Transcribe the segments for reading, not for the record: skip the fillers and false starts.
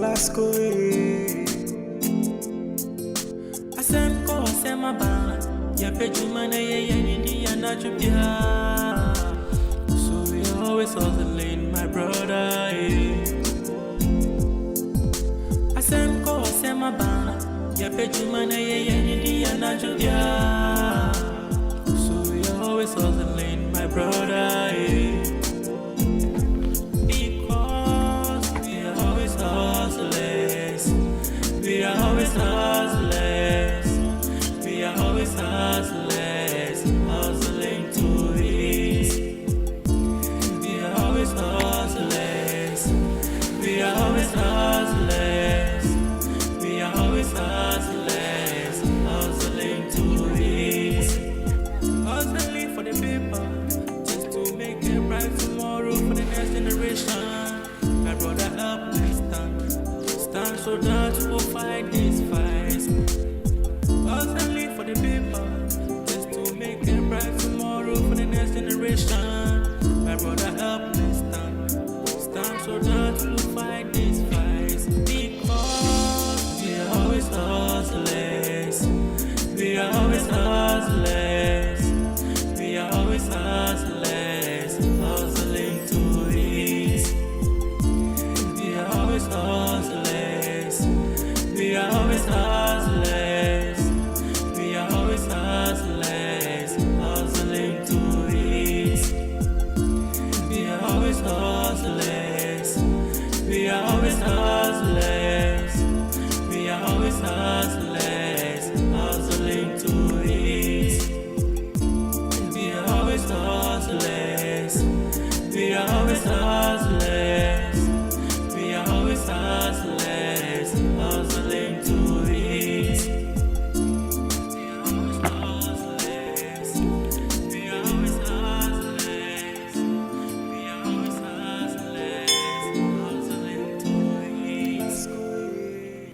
Lasco, eh. Asem ko asem aba, ya pejumane ye ye nidi ya na jubia. So we always hustling, my brother. Eh. Asem ko asem aba, ya pejumane ye ye nidi ya na jubia. So we always hustling, my brother. Eh. Because we are always hustlers. We are always hustlers. We are always hustlers. Hustling to it. We are always hustlers. We are always hustlers. We are always hustlers. Hustling to it. Hustling for the people. Just to make a bright tomorrow for the next generation. My brother, help me stand. Stand so that we'll fight these fights. Hustling for the people. Just to make a bright tomorrow for the next generation. My brother, help me stand. Stand so that we'll fight these fights. Because we are always hustlers. We are always hustlers. We are always hustlers. Hustling to it. We are always hustlers. We are always hustlers. We are always hustlers. Hustling to it. We are always hustlers. We are always hustlers. We are always hustlers. Hustling to it. We are always hustlers. We are always hustlers. We are always hustlers. Hustling to it. We are always hustlers. We are always hustlers. We are always hustlers. Hustling to it. Lasco, eh.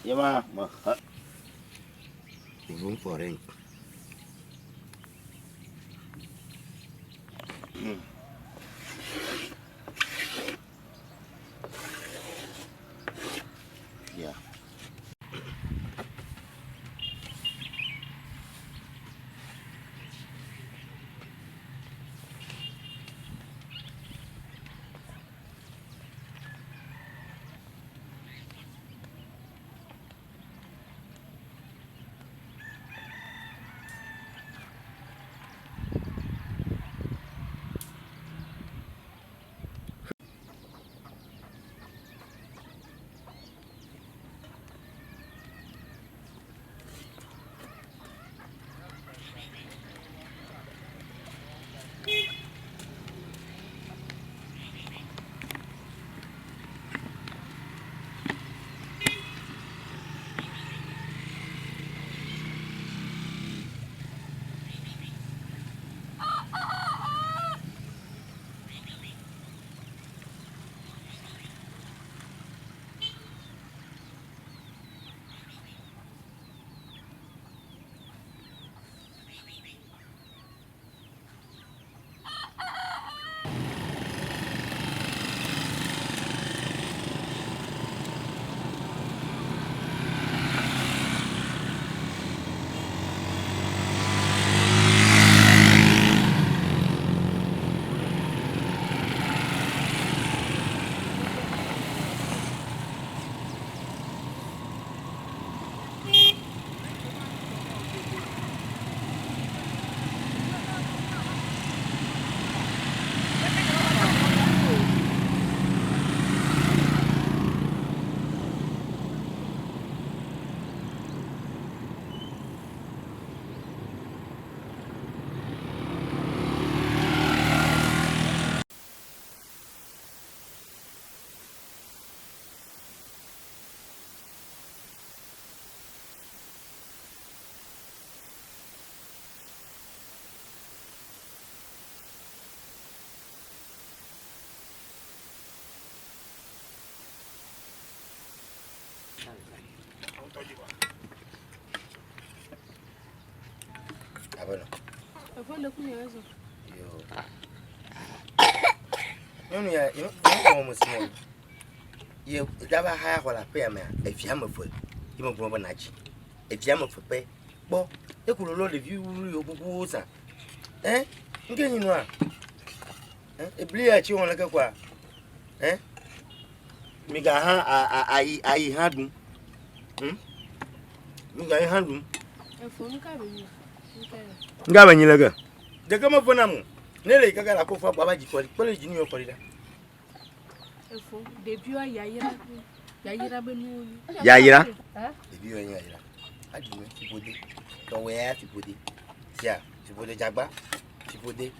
Yema mehe room for rent. Yeah. Aƒenɔ. Eƒe le kunye ezɔ. Yo. Nyɔnu ya, nyɔnu mo si mo. Ye dava haya xɔ le aƒea mea, evia me ve. Ye me gblɔ be nadzi. Evia me ve pɛ. Kpɔ, eku lolo ɖevi wuli yo kuku zã. Eh, nke nyi nua? Eh, ebli ya tsi wɔn leke kɔa? Eh, mi ga hã ayi ayi hã ɖum. Mi ga yi hã ɖum. Efo nu ka be nyi? Nga be nyi leke? Ɖeke me ve nam o. Ne le yi kaka la kofo agba va dzi kɔli. Kpɔ le dzi nu yɔ kɔli ɖa. Efo ɖeviwo yayra yayra be nuwo nyi. Yayra? Ɖeviwo nye yayra. Aɖi me fiƒode. Tɔwɔe ya fiƒode. Sia fiƒode dzagba fiƒode.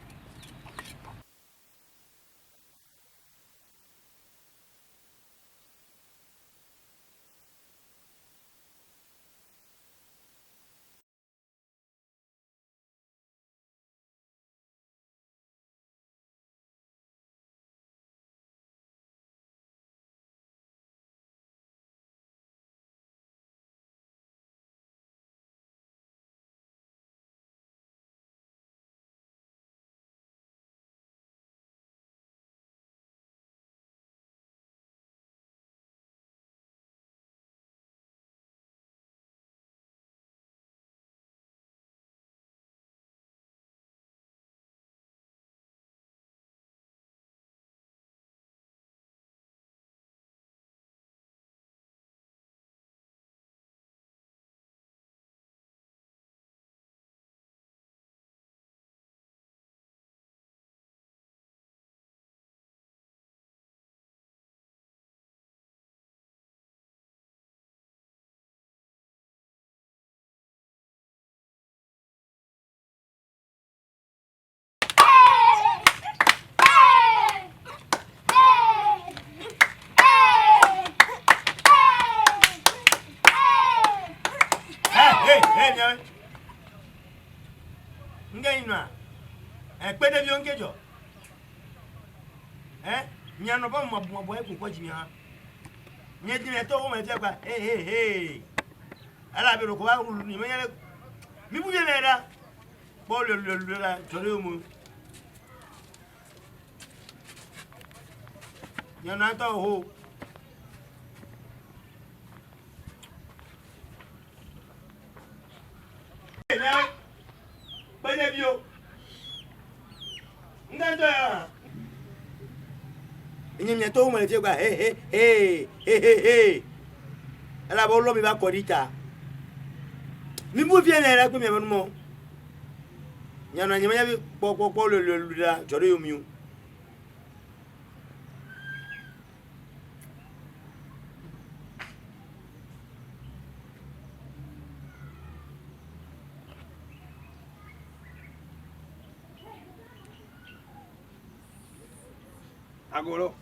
Agolo.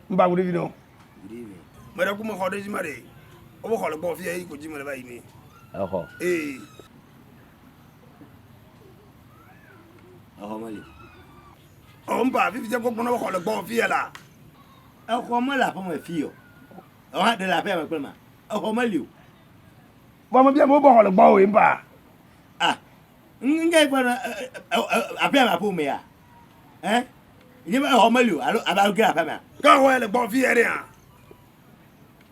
Mba good evening. Good evening. Mede ku me xɔ ɖe dzi ma ɖe. Wobe xɔ le gbɔ fia yi ko dzi me le va yi me. Exɔ. Ee. Exɔ meli. Ɔ mba fifi dze gbɔgbɔ na xɔ le gbɔ fia la. Exɔ mele aƒe me fi o. Exɔ hã ɖe le aƒea me kple ma. Exɔ meli o. Vɔ me bia me wobe xɔ le gbɔ o mba. Ah. Nge gbɔ na aƒea me aƒe me ya. Eh? Nye be exɔ meli o alo abe alo ge le aƒea mea. Ke xɔ ya le gbɔ fia ɖe ya.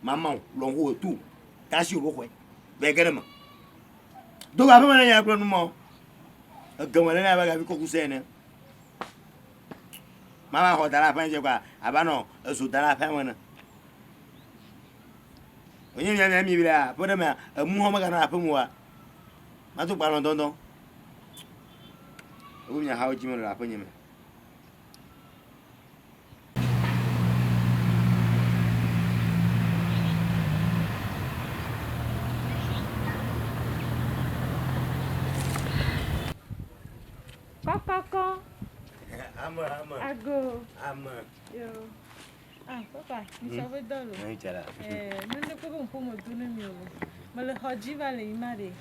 Mama o lɔngo tu. Kasi o bo xɔe. Vɛ ge ɖe me. Do aƒe me ne nya kple numɔ. Egeme ne nya be gavi kɔku se ene. Mama xɔ da ɖe aƒea dze kɔa ava nɔ ezo da ɖe aƒea me ne. Onye mia mia mi bi la aƒe ɖe mea emu hã meganɔ aƒe me oa. Mato kpa nɔ dɔndɔn. Ewu mia hawo dzi me le aƒe nye me. Papa kɔ. Ame ame. Ago. Ame. Yo. Ah, papa, mi sɔ be dɔ lo. Nyi tsara. Eh, mende kpe be ŋƒo me do ne mi o. Mele xɔ dzi va le yima ɖe.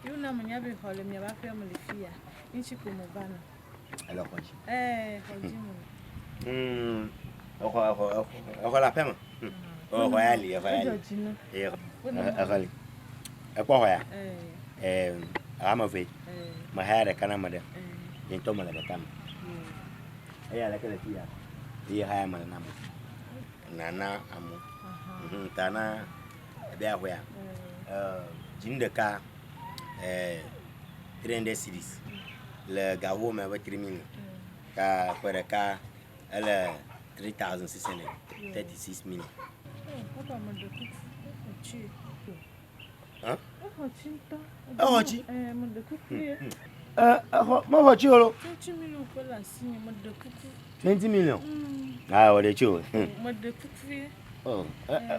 Yewo na menya be xɔ le miaƒe aƒea me le fia. Ŋutsi ko me va nɔ. Ele xɔ dzi. Eh, xɔ dzi me. Exɔ exɔ exɔ exɔ le aƒea me. Exɔ ya li, exɔ ya li. Edzɔ dzi na. Exɔ li. Ekpɔ xɔ ya. Eh. Eh. Ame eve. Ee. Mehaya ɖeka na ame ɖe. Ee. Nye ŋutɔ mele ɖeka me. Eya leke le fi ya. Eye haya mele na ame. Nana amewo. Aha. Ta na ebe axɔea. Ee. Dzinu ɖeka 300 cedis le gahoho me abe 3 million. Ta ƒe ɖeka ele 3636 million. Papa meɖe kuku exɔ tsi. Hã? Exɔ tsi ŋutɔ. Exɔ tsi? Ee, meɖe kuku ye. Exɔ mexɔ tsi o lo. 20 million ƒe le asinye meɖe kuku. 20 million. Ah, wɔ ɖe tsi o. Meɖe kuku ye. Oh,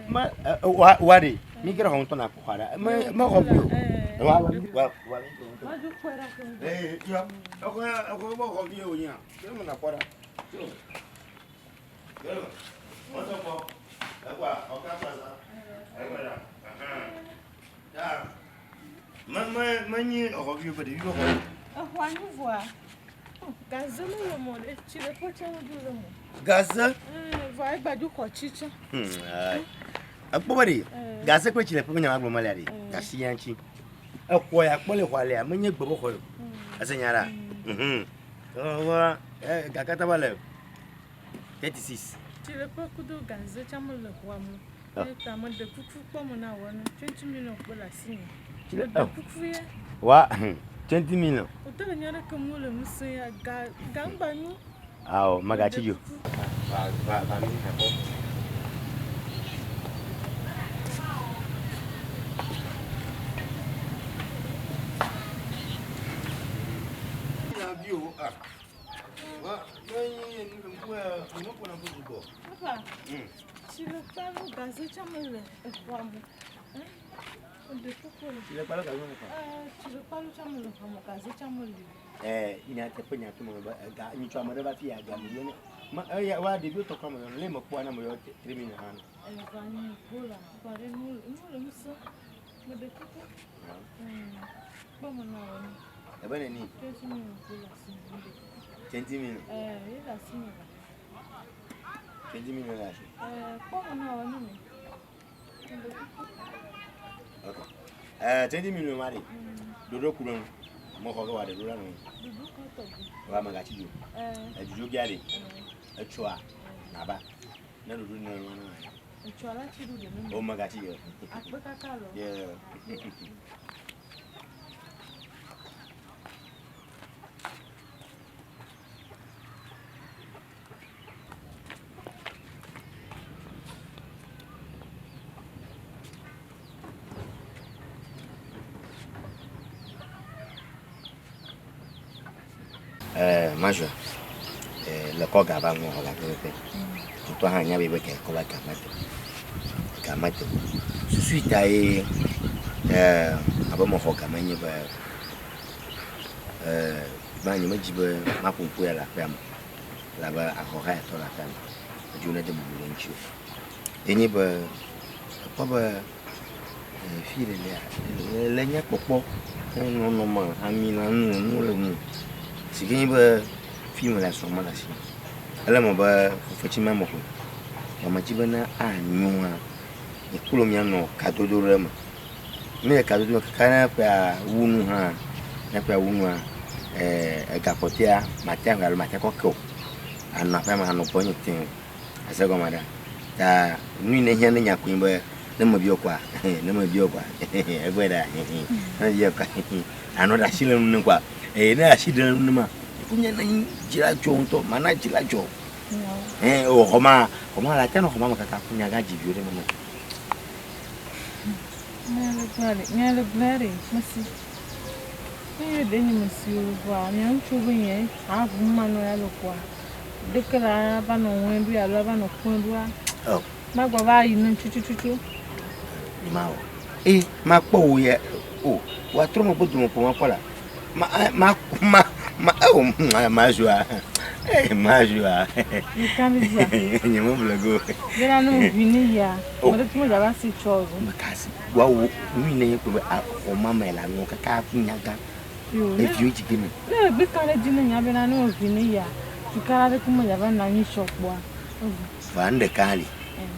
ma wa wa ɖe mi kere xɔ ŋutɔ na kpɔ xɔ ɖa. Me mexɔ vi o. Wa wa wa wa. Madzo kpɔe ɖa keŋ. Ee, yɔ. Exɔ exɔ mexɔ vi o nya. Ke me na kpɔ ɖa. Me me menye exɔ vi o, ɖevi be xɔ. Exɔa nyo vɔa, gaze mele me o ɖe, tsileƒe tsɛ medzo le eme o. Gaze? Ɛɛ, vɔa egba dzo xɔ tsi tsɛ. Ekpɔ be ɖe, gaze kple tsileƒe ƒe nya ma gblɔm mele ɖe, gasi ya ŋuti. Exɔ ya kpɔ le xɔa lea, menye gbe be xɔ o. Ese nya ɖa? Vɔa, ga katã va le 36. Tsileƒe kudo gaze tsɛ mele xɔa me o. Eya ta meɖe kuku kpɔ me na wò ene. 20 million kpe le asinye. Meɖe kuku ye. Wa, 20 million. Wòte le nya ɖeke mu le ŋusẽ ya ga ga ŋgba nyo. Ao, megatsi dzi o. Va va va mi nakpɔ. Papa, tsileƒe alo gaze tsɛ mele exɔa me o. Meɖe kuku le. Tsileƒe alo gaze mele xɔa me? Ɛɛ, tsileƒe alo tsɛ mele xɔa me o, gaze tsɛ meli o. Ɛɛ, nyateƒe nya to me be ega nyitsɔ ame ɖe va fi ya ga me yɔ ma eya wa ɖeviwo tɔ kɔ me yɔ le me kpɔa na me yɔ 3 million hã. Ɛɛ, va nyi gola, va ɖe nu nu le ŋusẽ. Meɖe kuku. Kpɔ me na wò ne. Ebe neni? 20 million kpe le asinye, meɖe kuku. 20 million? Ɛɛ, ye le asinye va. 20 million le asi. Ɛɛ, kpɔ me na wò ne me. Meɖe kuku. Ok. Ɛɛ, 20 million ma ɖe. Ɖoɖo ku ɖe ŋu. Mexɔ ge wa ɖe ɖo ɖa nɔ. Ɖoɖo ka tɔgbi? Wa megatsi dzi o. Ɛɛ. Edzudzo gia ɖe. Etsɔa nava. Ne ɖoɖo ne nua na. Etsɔa la tsi ɖo ɖe ne. O megatsi dzi o. Akpe kaka lɔ. Yeah. Major, le kɔ ga va ŋu xɔ ga pɛpɛpɛ. Ŋutɔ hã nya be be ga kɔ va ga mate. Ga mate. Susu yi ta ye abe mexɔ ga ma nye be gbã nye medzi be maƒo ŋku ya le aƒea me elabe axɔ hayatɔ le aƒea me. Medzo ne de bubu le ŋuti o. Ye nye be ekpɔ be fi le lea le nye kpɔkpɔ nɔnɔme ami le nu nu le nu si ke nye be fi me le srɔ̃ me le asi. Ele me be fofotsi ma mexɔe. Vɔ medzi be ne anyoa nye kple wò míanɔ kadodo ɖe me. Ne le kadodo me kaka ne ƒea wu nu hã ne ƒea wu nua ega kpɔtɔea mate ŋu alo mate kɔ ke o. Anɔ aƒea me anɔ gbɔnye tẽe. Ese gɔme ɖa. Ta nu yi ne hiã ne nya koe nye be ne mebiɔ kɔa ne mebiɔ kɔa egbɔe ɖa ne mebiɔ kɔa anɔ ɖe asi le nu ne kɔa eye ne asi ɖe le nu ne ma nye ne dzi la dzɔ ŋutɔ mana dzi la dzɔ. Ɛɛ o xɔ ma xɔ ma la te nɔ xɔ ma me kaka ku nya gã dzi viwo ɖe me. Nya le gblɔe ɖe mesi. Ne ye ɖe nye mesi o vɔa mia ŋutsu be nye avu ma nɔ ya le kɔa. Ɖeke la va nɔ ŋue ɖo alo va nɔ kpɔe ɖoa. Oh. Magbɔ va yi ne tutututu. Ni ma wɔ. E makpɔ wò ya o woatrɔ megbe dome kpɔ makpɔ la. Ma ma ma ma o ma zua. Eh ma zua. Nka mi zua. Nye mo ble go. Bena no vi ni ya. Mo de tmo daba si tsɔ o. Mekasi. Wa wo nu ne nye kpe be xɔ ma me la nu kaka ku nyaga. Eviwo dzi ge me. Ne gbe ka ɖe dzi ne nya bena no vi ni ya. Tukara ɖe kuma daba na nyi tsɔ kpɔa. Va nu ɖeka li.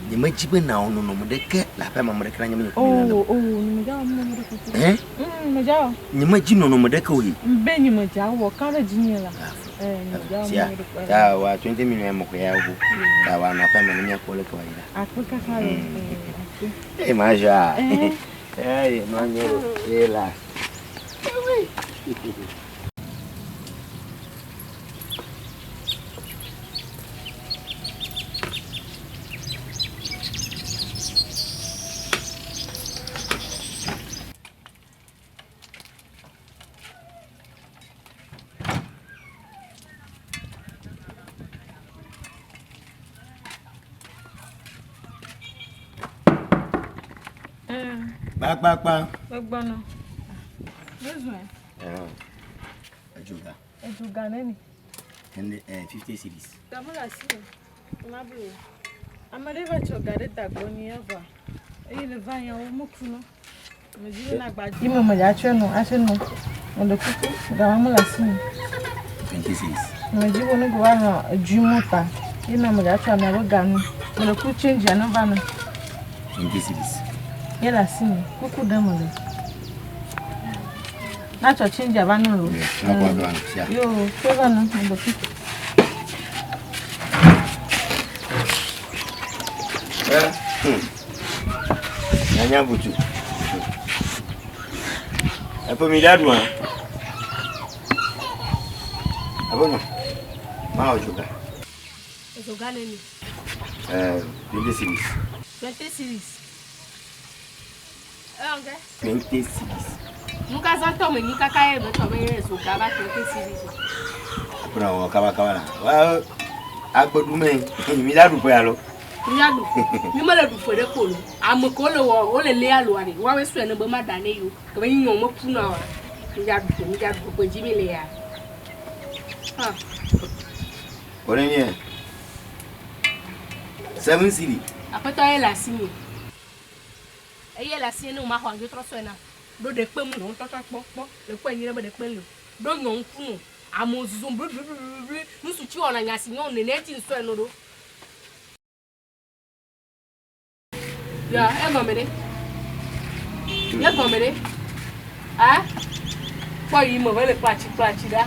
Nyemedi be nàwɔ nɔnɔme ɖeke le aƒea me ame ɖeke nanya be nye kple mi Oh, oh, nyemedza wɔ nɔnɔme ɖeke o. Ɛ? Medza wɔ. Nyemedi nɔnɔme ɖeke o ye. Be nyemedza wɔ, ka ɖe dzinye la. Ɛ, nyemedza wɔ Sia, nɔnɔme ɖeke o. ta wa 20 million mexɔ ya xoxo. Ta wa nɔ aƒea me ne míakpɔ leke wòayi ɖa. Akpe kaka le. Akpe. Eye mazɔa. Ɛ. Eye nɔ anyi o. Ye la. Kpakpakpa. Megbɔnɔ. Mezɔe. Edzoga. Edzoga neni? 50 cedis. Ga mele asi o. Mablu o. Ame ɖe va tsɔ ga ɖe da gbɔ ni evɔa. Eye le va ya wo meku no. Medzi be na gba. Yi me medza tsɔe no ase no. Meɖe kuku ga ma mele asi o. 20 cedis. Medzi be ne go va nɔ edui mo ta. Ye na medza tsɔ amea be ga nu. Meɖe kuku change ne va no. 20 cedis. Ye le asi me. Kuku ɖe mele. Na tsɔ change va no lo. Na kɔ va no sia. Yo, kpe va no. Meɖe kuku. Nyanya butu. Eƒe mi ɖa ɖua. Aƒenɔ, mawɔ dzoga. Dzoga neni? 20 cedis. 20 cedis. Eyɔ ŋke? 20 cedis. Nu ka zã tɔ me nyi kaka ye be tɔ be dzoga va 20 cedis o. Aƒenɔ wɔ kaba kaba la. Wa agbeɖu me mi ɖa ɖu ƒe alo. Míaɖu. Mi mele ɖu ƒe ɖe ko lo. Ame ke wole wɔ wole lé aloa ɖe. Woawoe sɔe ne be maɖa ne yewo. Ke be nyɔ meku na oa. Míaɖu ƒe míaɖu ƒe dzi mi le ya. Ah. Wɔ ne nye 7 cedi. Aƒetɔ ye le asi nye. Eye le asi ne wo maxɔ andzo trɔ sɔe na. Ɖo ɖe kpe mu nɔ ŋutɔ tsɔ kpɔ kpɔ. Le kpɔe nyuie be ɖe kpe li o. Ɖo nyɔ ŋku nɔ. Amewo zuzum blibliblibli. Nusu tsi wɔna nya si nyɔnu nene dzi ŋsɔe no ɖo. Ya, egɔme ɖe. Egɔme ɖe. A? Kpɔ yi me be le kplatsi kplatsi ɖa.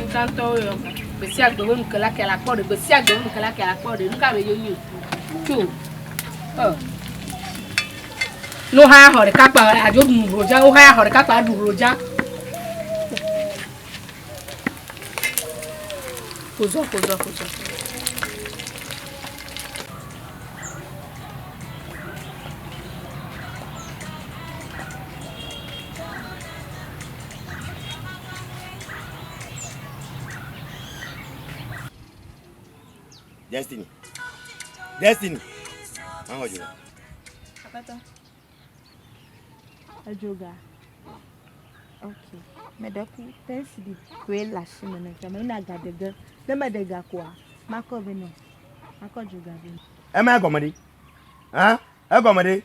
Ŋkantɔwo yɔ. Gbe sia gbe be nukela ke la kpɔ ɖe. Gbe sia gbe be nukela ke la kpɔ ɖe. Nuka be yonyi o. Tso. Ɔ. No haya xɔ ɖeka kpa adzo ɖu rodza. Wo haya xɔ ɖeka kpa ɖu rodza. Kozɔ kozɔ kozɔ. Destiny. Destiny. Mawɔ dzoga. Aƒetɔ. Edzoga. Ok. Meɖe ku 10 cedi koe le asi me ne fia. Meyina ga ɖe ge. Ne meɖe ga koa, makɔ vɛ nɔ. Makɔ dzoga vɛ. Ema egɔme ɖe. Hã? Egɔme ɖe.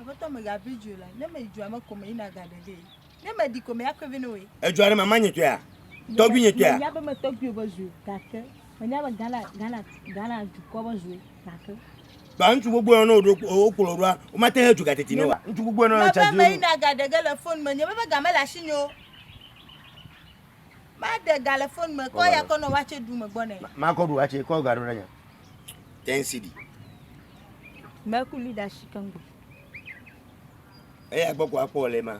Aƒetɔ megabi dzo la. Ne meyi dzoa me ko meyina ga ɖe ge. Ne meɖi ko meyakɔe vɛ ne woe. Edzoa ɖe mama nye tɔea? Tɔgbui nye tɔea? Menya be me tɔgbui be zoe gake menya be Ghana Ghana Ghana dukɔ be zoe gake. Ba ŋutsu gbogbo yawo ne woɖo wokplɔ ɖoa, womate he dzoga teti ne oa? Ŋutsu gbogbo yawo ne tsa Mebe meyina ga ɖe ge le fon me. Nye mebe ga mele asinye o. Maɖe ga le fon me kɔ ya kɔ nɔ watse ɖu me gbɔ nɛ. Makɔ ɖu watse kɔ ga ɖo ɖe nya. 10 cedi. Meku li ɖe asi keŋ gbɔ. Eya gbɔ ko akpɔ le ma.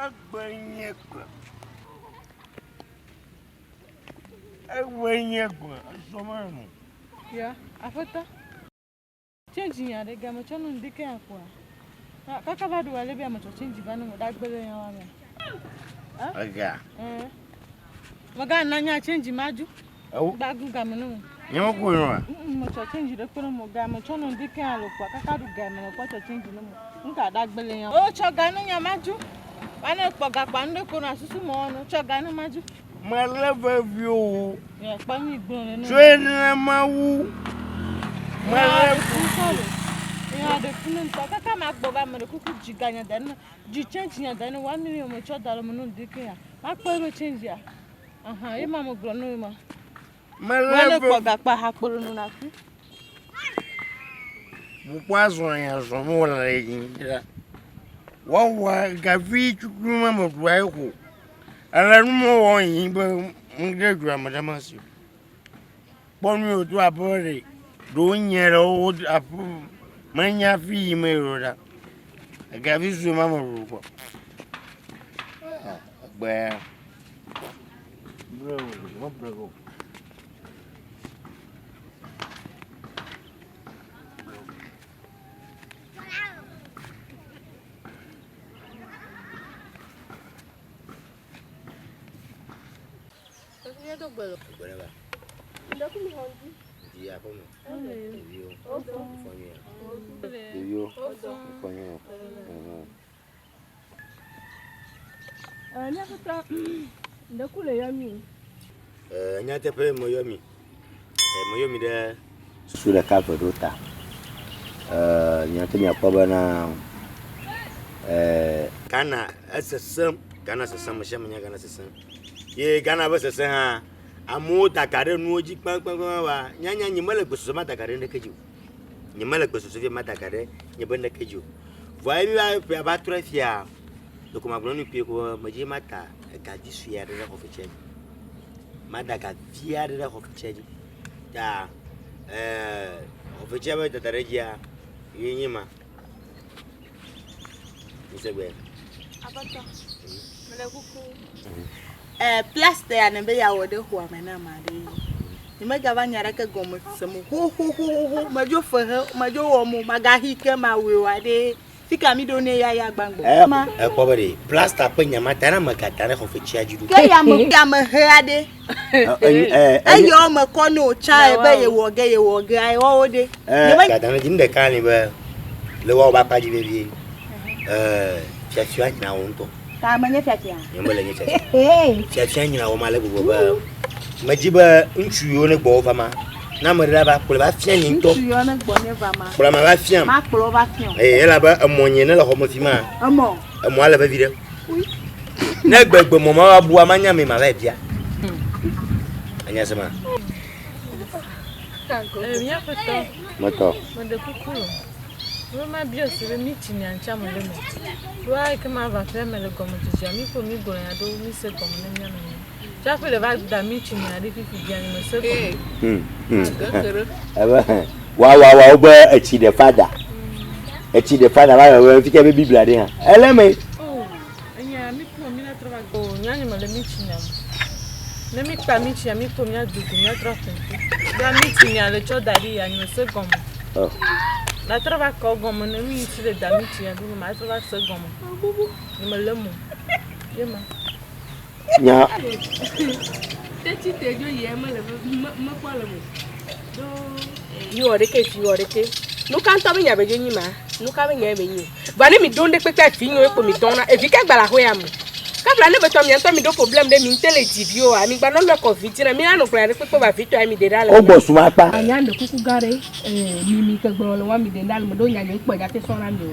Egbe nye gbe. Egbe nye gbe. Esɔ me nu. Ya, aƒetɔ. Change nya ɖe game tsɔ nu ŋdi ke ya koa. Kaka va ɖu ale be ame tsɔ change va ne me ɖagbe le ya wa me. Ega. Mega na nya change maju. Ewo. Gbagu game no. Nye me ko yɔa. Me tsɔ change ɖe kpe ɖe mo game tsɔ nɔ ŋdi ke alo kpɔ kaka ɖu game le kpɔ tsɔ change ne mo. Nka ɖa gbele nya. O tsɔ ga ne nya maju. Wane kpɔ gakpa nu ɖe ko na susu mɔ no tsɔ ga ne maju. Mele vevi o. Yɛ kpɔ mi gblɔ le ne. Tsoe ne mawu. Mele Ya ɖe funu ŋutɔ kaka ma gbɔ va me ɖe kuku dzi ga nya da ne dzi change nya da ne 1 million me tsɔ da le me no ŋdi ke ya. Ma kpɔ ebe change ya. Aha, ye ma me gblɔ no ye ma. Mele Wane vevi. kpɔ gakpa ha kpɔ nu na fi. Bukua zɔ ya zɔ mo le yi la. Wɔwɔ gavi tukui ma me ɖua eko. Ele nu mo wɔ yi be ŋɖe dua me ɖe ma si. Kpɔ nu yi do abe ɖe ɖewo nye ɖe wo aƒe menya fi yi me ɖo ɖa. Gavi sue ma me ɖu kpɔ. Egbe. Bro, mo bro. Egbe ɖe va. Di aƒe me. Ɖeviwo. Fɔ nyuie. Ɖeviwo. Fɔ nyuie. Míaƒetɔ ɖeku le yɔ mi. Nyateƒe meyɔ mi. Meyɔ mi ɖe susu ɖeka ve ɖo ta. Miate miakpɔ bena Ghana esesem, Ghana sesem, ame sia ame nya Ghana sesem. Ye Ghana be sese hã, amewo da ga ɖe nuwo dzi kpakpakpa va. Nyanya nye mele gbɔsɔsɔ ma da ga ɖe ŋɖeke dzi o. Nye mele gbɔsɔsɔ fia ma da ga ɖe nye be ŋɖeke dzi o. Vɔa ye mi va ƒea va trɔe fia, ɖeko magblɔ nu kpuie ko be medzi ma ta egavi sue aɖe ɖe xɔfetsia dzi. Ma da gavi aɖe ɖe xɔfetsia dzi. Ta xɔfetsia be dada ɖe dzia, ye nye ma. Mise gbe. Aƒetɔ, mele kuku. Plaster ya ne be yeawɔ ɖe xɔa me na ame aɖe. Nye megava nya ɖeke gɔme sem o. Xoxoxoxo medzo fe he medzo wɔ mo magaxi ke mawɔe o aɖe. Fika mi ɖo ne ya ya gbãgbɔ. Ekpɔ be ɖe plaster ƒe nya ma ta na ame gata ɖe xɔfetsia dzi ɖo. Ke ya me ya me he aɖe. Eyɔ me kɔ ne o tsã ebe yewɔ ge yewɔ ge ayi wɔwo ɖe. Gata ɖe dzi nu ɖeka li be le wɔwo be akpa dzi vevie. Fiafia nyina wo ŋutɔ. Ta me nye fiafia. Nye mele nye fiafia. Fiafia nyina wo ma le gbogbo be medzi be ŋutsu yiwo ne gbɔwò va ma na ame ɖe va kplɔe va fia nye ŋutɔ. Ŋutsu yiwo ne gbɔ nye va ma. Kplɔ ame va fiam. Ma kplɔ va fiam. Eye elabe emɔ nye ne le xɔ me fi ma. Emɔ. Emɔa le vevi ɖe. Ne gbegbe mɔ ma va bua ma nya me ma va bia. Anya se ma. Míaƒetɔ. Metɔ. Meɖe kuku lo. Be ma biɔ si be mi tsi nya ŋtsi ame ɖe me. Ɖoa yi ke ma va aƒea me le gɔmedzedzea mi ƒo mi gblɔ nya ɖewo mi se gɔme ne mía nɔnɔewo. Tsaƒe le va da mi tsi nya ɖi fifi dzia nye me se gɔme. Ebe wa wa wa wobe etsi ɖe fada. Etsi ɖe fada va be fike be Biblia ɖe hã. Ele me. Oh, enya mi ƒo mi na trɔ va gbɔ. Oh, nya nye me le mi tsi nya me. Ne mi kpa mi tsia mi ƒo mía dugu mía trɔ fɛ. Ɖoa mi tsi nya le tsɔ da ɖi ya nye me se gɔme. Oh. La trɔ va kɔ gɔme ne mi ŋuti le da mi tsi nya ɖo ma trɔ va se gɔme. Nye me le mo. Ye ma. Nya. Teti te dzo yia mele mekpɔ le mo. Do yi wɔ ɖeke fi wɔ ɖeke. Nu ka ŋutɔ be nya be dzo nyi ma? Nu ka be nya be nyi? Va ne mi do ŋɖe kpekpe afi nyo ekpo mi dɔn na evi ka gba le axɔe ya me. Kabla ne betɔ mia ŋutɔ mi ɖo problem ɖe mi ŋute le dzi vi oa, mi gba nɔ lɔ kɔ vi dzi na mi la nɔ gblɔ ya ɖe kpekpe va vi tɔ ya mi ɖe ɖa le. Wo gbɔ suma kpa. Anya ɖe kuku gã ɖe mi mi ke gblɔ le wa mi ɖe ɖa le me ɖo nya nye ŋkpɔ ya te sɔ na mi o.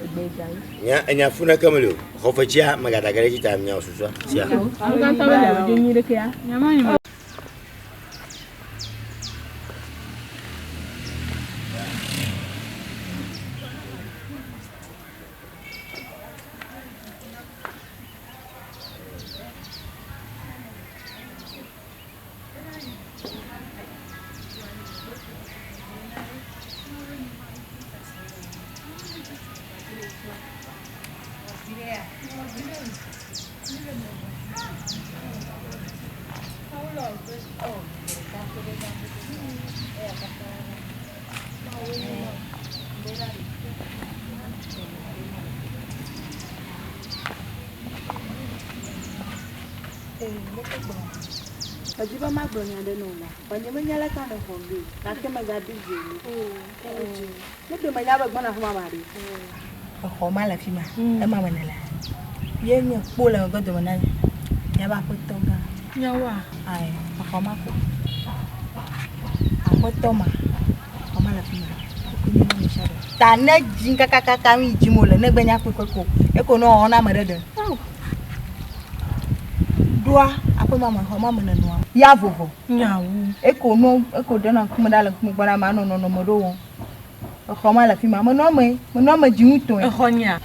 Egbe dza yi. Nya enya fu ɖeke meli o. Xɔfetsia megada ge ɖe edzi ta miawo susua. Sia. Nu ka ŋutɔ be nya be dzo nyi ɖeke ya? Nya ma nye Medi be magblɔ nya ɖe na wò la, vɔ nyemenya leke nèxɔm ɖoe o, gake mègabi dzi o loo. Ne ɖe menya be gbɔna afi ma maɖi. Exɔ ma le afi ma, ema me nèlea? Ye nye kpo le megbe dome na míaƒe aƒetɔ gã. Nyawoa? Ae, exɔ ma ko. Aƒetɔ ma, xɔ ma le afi ma. Eko nye nyɔnu sia ɖe. Ta ne dzi kakakaka nu yi dzim wòle, ne gbe nya kpɔe ko, eko ne wɔwɔ na ame ɖe ɖe. Ɖoa aƒe ma me, xɔ ma me nenɔa. Ya vovo. Nyawo. Eko no, eko ɖena ŋkume ɖa le ŋkume gbɔna ame anɔ nɔnɔme ɖo wɔm. Exɔ ma le afi ma. Menɔ eme, menɔ eme dzi ŋutɔe. Exɔ nyea?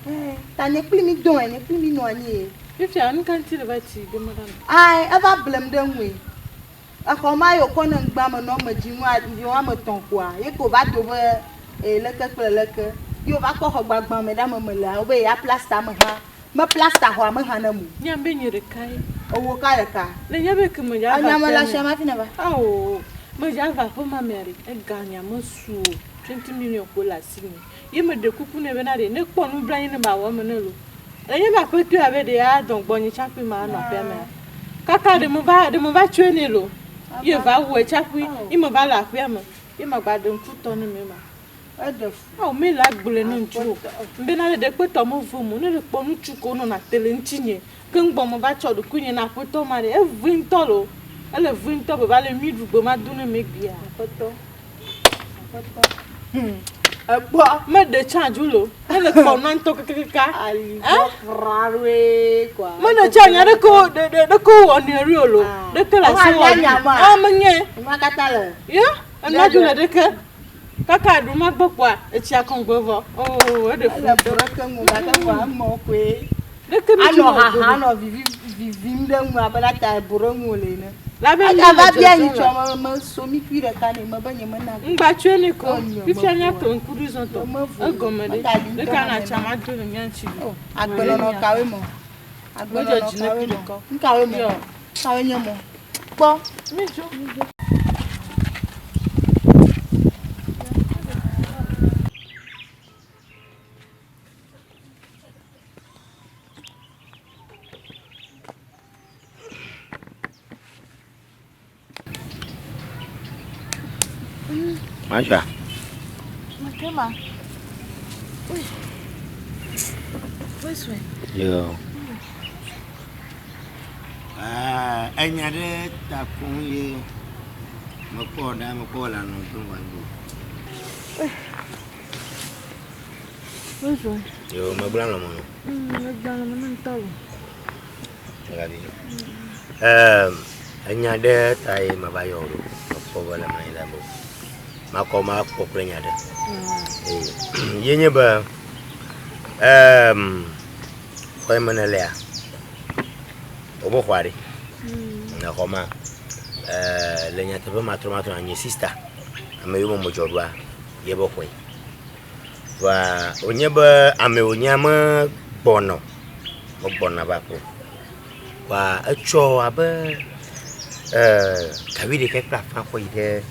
Ɛɛ, ta nye kpli mi dɔe, nye kpli mi nɔ anyi ye. Fifia, nu ka ŋuti nèva tsi gema ɖa nɔ? Ae, eva blem ɖe ŋue. Exɔ ma ye wòkɔ ne ŋgbea menɔ eme dzi ŋua, vi woame etɔ̃ koa, ye ko va do be ee leke kple leke. Ye wova kɔ xɔ gbagbã me ɖe ame me lea, wobe yea plasta eme hã. Me plasta xɔa me hã ne mo. Nye be nye ɖeka ye. Ewò ka ɖeka? Le nye be ke me dza va Enya me le asia me hafi neva. Ao, me dza va aƒe ma mea ɖe, ega nya me su o. 20 million kpo le asi nye. Ye me ɖe kuku nɛ bena ɖe, ne kpɔ nublanui ne ma wɔ eme ne lo. Le nye be aƒetɔe abe ɖe ya dɔn gbɔ nye tsaƒui ma nɔ aƒea mea. Kaka ɖe me va, ɖe me va tsɔe nɛ lo. Ye va wɔe tsaƒui, ye me va le aƒea me. Ye ma gba ɖe ŋku tɔ ne me ma. Eɖe fu. Ao, mi la gblɔe ne ŋutsu o. Bena ɖe ɖekpe tɔ me vom o. Ne ɖe kpɔ ŋutsu ko nɔna te le ŋutinye. Ke ŋgbɔ me va tsɔ ɖokuinye na aƒetɔ ma ɖe. Evui ŋutɔ lo. Ele vui ŋutɔ be va le mi ɖu gbe ma do ne me gbea. Aƒetɔ. Aƒetɔ. Ekpɔ. Me ɖe tsã dzu lo. Ne le kpɔ nua ŋutɔ kakakaka. Ali gbɔ kra koa. Me ɖe tsã nya ɖe ko ɖe ɖe ɖe ko wɔ nɛ ri o lo. Ɖe ke le asi wɔ ri. Ah, me nye. Nua katã le. Ye, enua dzu le ɖeke. Kaka ɖu ma gbɔ kpoa, etsi akɔŋgbe vɔ. Oo, eɖe fu. Ele bo ɖeke ŋu gake vɔ amewo koe. Ɖeke mi Anɔ haha anɔ vivi vivim ɖe ŋu abe ɖe ta bo ɖe ŋu wòle ene. Labe mi Ava le bia dzɔdzɔ nyi le. tsɔ me me so mi kui ɖeka nɛ me be nye me na. Ŋgba tsɔe nɛ ko. Enyo, Fifia mevo. mía to ŋku ɖi zɔtɔ. Mevo. Egɔme ɖe. Megali ŋutɔ Ɖeka hã na nɛ tsa ma. ma do le mía ŋuti. Oh, agbenɔnɔ kawoe mɔ? Agbenɔnɔ Medzɔ dzi ne kawoe kui mɔ? ɖeka. Nu kawoe mɔ? Yɔ. Kawoe nye mɔ? Kpɔ. Mi dzo. Masha. Makema. Ui. Weswe. Yo. Ah, enya ɖe ta koŋ ye mekpɔ ɖa mekpɔ le anɔ do va do. Weswe. Yo, megblɔ alɔ mɔ. Megblɔ alɔ mɔ ŋutɔ o. Gabi. Ehm, enya ɖe ta ye meva yɔ ɖo. Mekpɔ be le manyi la bo. Makɔ makpɔ kple nya ɖe. Ee, ye nye be ehm xɔ yi me nèlea, wobe xɔa ɖe. Le xɔ ma, eh, le nyateƒe matrɔmatrɔ nye sista, ame yiwo me medzɔ ɖoa, ye be xɔe. Vɔa wònye be ame wònye megbɔna o, megbɔna va aƒe o. Vɔa etsɔ abe eh, ga wuiɖekɛ kple afã kɔ yi ɖe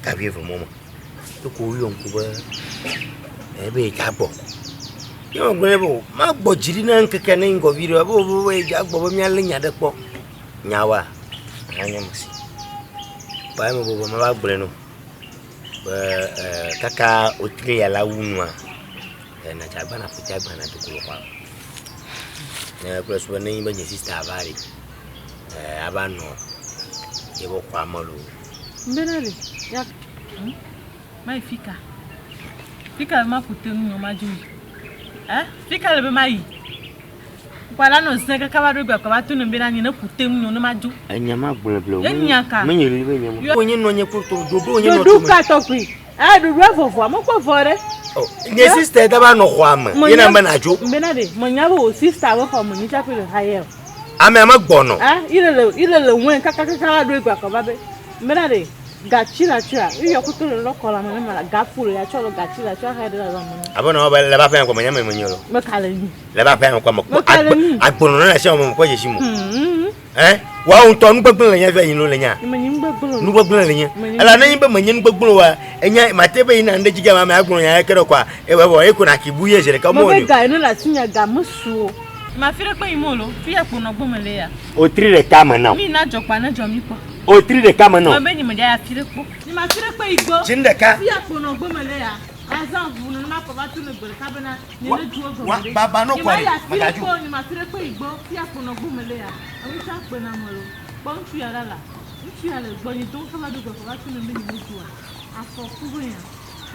ga wuieve mɔ me. Eko woyɔ ŋku be ebe yedza gbɔ. Ye megblɔ nɛ be o magbɔ dzi ɖi na ŋkekea ne ŋgɔ viɖe ebe wo be yedza gbɔ be míalé nya ɖe kpɔ. Nyawoa, anye mesi. Kpɔa eme be mava gblɔe no be eh, kaka wotri ya la wu nua, eh, nàdze agbagba nàƒo te agba nàdo go le xɔa me. Ne kple su be nenye be nye sista va ɖi, eh, ava nɔ yeƒe xɔa me loo. Mbena ɖe, ya, hm? Mayi fika? Fika be maƒo te nu madzo yi? Eh? Fika le be mayi? Kpɔ la nɔ zẽ kaka va ɖo egbe kɔ va to ne bena nye ne ƒo te nu ne madzo. Enya ma gblɔ ble o. Enya ka? Menye li be nya ma. Wonye nɔ nye kple to ɖoɖo wonye nɔ Ɖoɖo ka tɔgbi? Eh, ɖoɖo evɔvɔa mekpɔ vɔ ɖe. Oh, nye sister da va nɔ xɔa me. Ye na be nadzo. Mbena ɖe, menya be wò sister be xɔ me nyi tsaƒe le hayɛ o. Amea megbɔnɔ. Eh, ile le ile le ŋue kaka kaka va ɖo egbe kɔ va be. Mbena ɖe, gatsi la tsɔa, iyɔ kuku le lɔkɔ la me ne ma la gafu le ya tsɔ le gatsi la tsɔ xe ɖe la me. Abe nɔ be le ba ƒe ŋkɔ menya me menye lo. Meka le nyi. Le ba ƒe ŋkɔ me kpɔ Meka le nyi. agbono na sia me kpɔ dzesi mo. Hmm. Eh, wa ŋutɔ nu gbegblẽ le nya via yi lo le nya. Menye nu gbegblẽ o. Nu gbegblẽ le nya. Ela ne nyi be menye nu gbegblẽ wa, enya mate be yina ŋɖe dzi gama me agblɔ nya ke ɖe kɔa, ebe vɔ eko na ki bu ye zi ɖeka mo Mebe ni. ga yi ne le asinye ga mesu o. Ma fi ɖe kpe yi mo lo, fi ya kponɔ gbɔ me le ya. Wetri ɖeka me na o. Mi na dzɔkpa ne dzɔ mi kpɔ. Wetri ɖeka me na o. Me be nye me dza ya fi ɖe kpɔ. Nye ma fi ɖe kpe yi gbɔ. Dzinu ɖeka. Fi ya kponɔ gbɔ me le ya. Azã ʋu nene ma kɔ va tu ne gbe ɖeka bena nye ne dzuwo gɔme Wa ɖe. baba no Nye ma kɔri ya fi ɖe megadzu. kpɔ, nye ma fi ɖe kpe yi gbɔ. Fi ya kponɔ gbɔ me le ya. Enu tsã kpe na me lo. Kpɔ ŋutsu ya ɖa la. Ŋutsu ya le gbɔ nye do ŋkɔ va ɖo gbe kɔ va tu ne be nye me dzoa. Afɔ ku be nya.